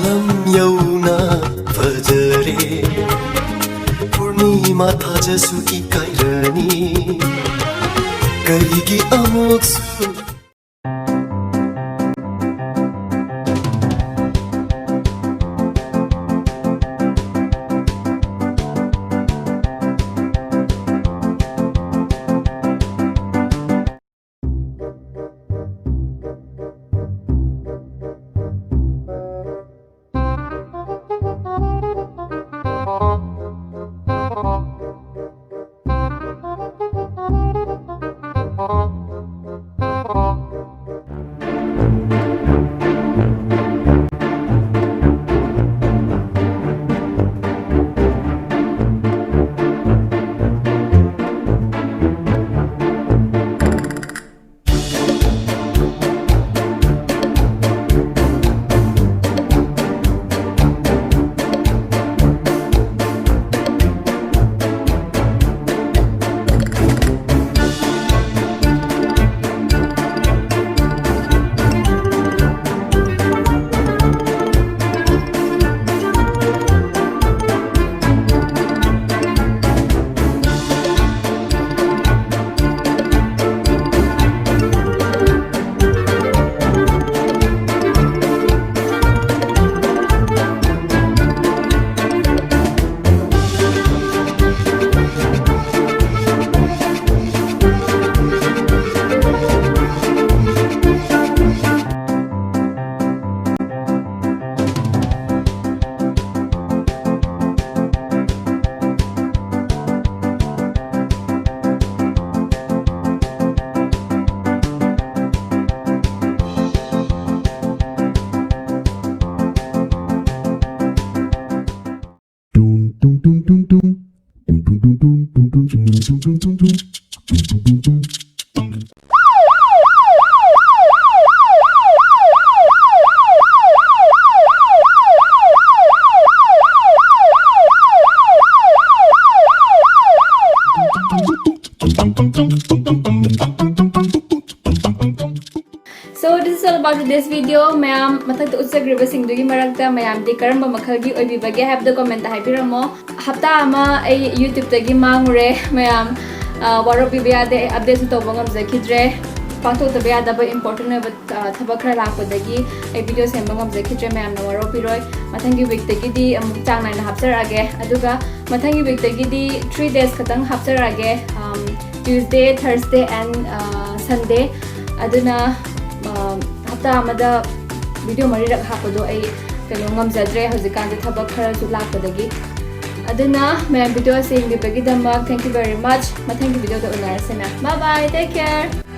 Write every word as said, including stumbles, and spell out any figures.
ꯂꯝ ꯌꯧꯅ ꯐꯖꯔꯦ꯫ ꯄꯨꯔꯅꯤꯃꯥ ꯊꯥꯖꯁꯨ ꯏꯀꯥꯏꯔꯅꯤ꯫ ꯀꯔꯤꯒꯤ ꯑꯃꯨꯛꯁꯨ So this is all about today's video. ꯃꯌꯥꯝ, ꯃꯊꯛꯇ ꯎꯠꯆꯈ꯭ꯔꯤꯕꯁꯤꯡꯗꯨꯒꯤ ꯃꯔꯛꯇ ꯃꯌꯥꯝꯗꯤ ꯀꯔꯝꯕ ꯃꯈꯜꯒꯤ ꯑꯣꯏꯕꯤꯕꯒꯦ ꯍꯥꯏꯕꯗꯣ comment ꯍꯥꯏꯕꯤꯔꯝꯃꯣ. ꯍꯞꯇꯥ ꯑꯃ ꯑꯩ YouTube-ꯇꯒꯤ ꯃꯥꯡꯉꯨꯔꯦ ꯃꯌꯥꯝ. ꯑ, ꯋꯥꯔꯧꯕꯤꯕ ꯌꯥꯗꯦ, update-ꯁꯨ ꯇꯧꯕ ꯉꯝꯖꯈꯤꯗ꯭ꯔꯦ. ꯄꯥꯡꯊꯣꯛꯇꯕ ꯌꯥꯗꯕ important ꯑꯣꯏꯕ, ꯑ, ꯊꯕꯛ ꯈꯔ ꯂꯥꯛꯄꯗꯒꯤ ꯑꯩ video ꯁꯦꯝꯕ ꯉꯝꯖꯈꯤꯗ꯭ꯔꯦ. ꯃꯌꯥꯝꯅ ꯋꯥꯔꯧꯕꯤꯔꯣꯏ. ꯃꯊꯪꯒꯤ week-ꯇꯒꯤꯗꯤ ꯑꯃꯨꯛ ꯆꯥꯡ ꯅꯥꯏꯅ ꯍꯥꯞꯆꯔꯛꯑꯒꯦ. ꯑꯗꯨꯒ ꯃꯊꯪꯒꯤ week-ꯇꯒꯤꯗꯤ three days ꯈꯛꯇꯪ ꯍꯥꯞꯆꯔꯛꯑꯒꯦ. Um, Tuesday, Thursday and, uh, Sunday. ꯑꯗꯨꯅ, um, ꯍꯞꯇꯥ ꯑꯃꯗ video ꯃꯔꯤꯔꯛ ꯍꯥꯞꯄꯗꯣ ꯑꯩ ꯀꯩꯅꯣ ꯉꯝꯖꯗ꯭ꯔꯦ ꯍꯧꯖꯤꯛꯀꯥꯟꯗꯤ ꯊꯕꯛ ꯈꯔꯁꯨ ꯂꯥꯛꯄꯗꯒꯤ. ꯑꯗꯨꯅ ꯃꯌꯥꯝ video ꯑꯁꯤ ꯌꯦꯡꯕꯤꯕꯒꯤꯗꯃꯛ thank you very much. ꯃꯊꯪꯒꯤ video-ꯗ ꯎꯅꯔꯁꯦ ꯃꯌꯥꯝ. Bye bye, take care.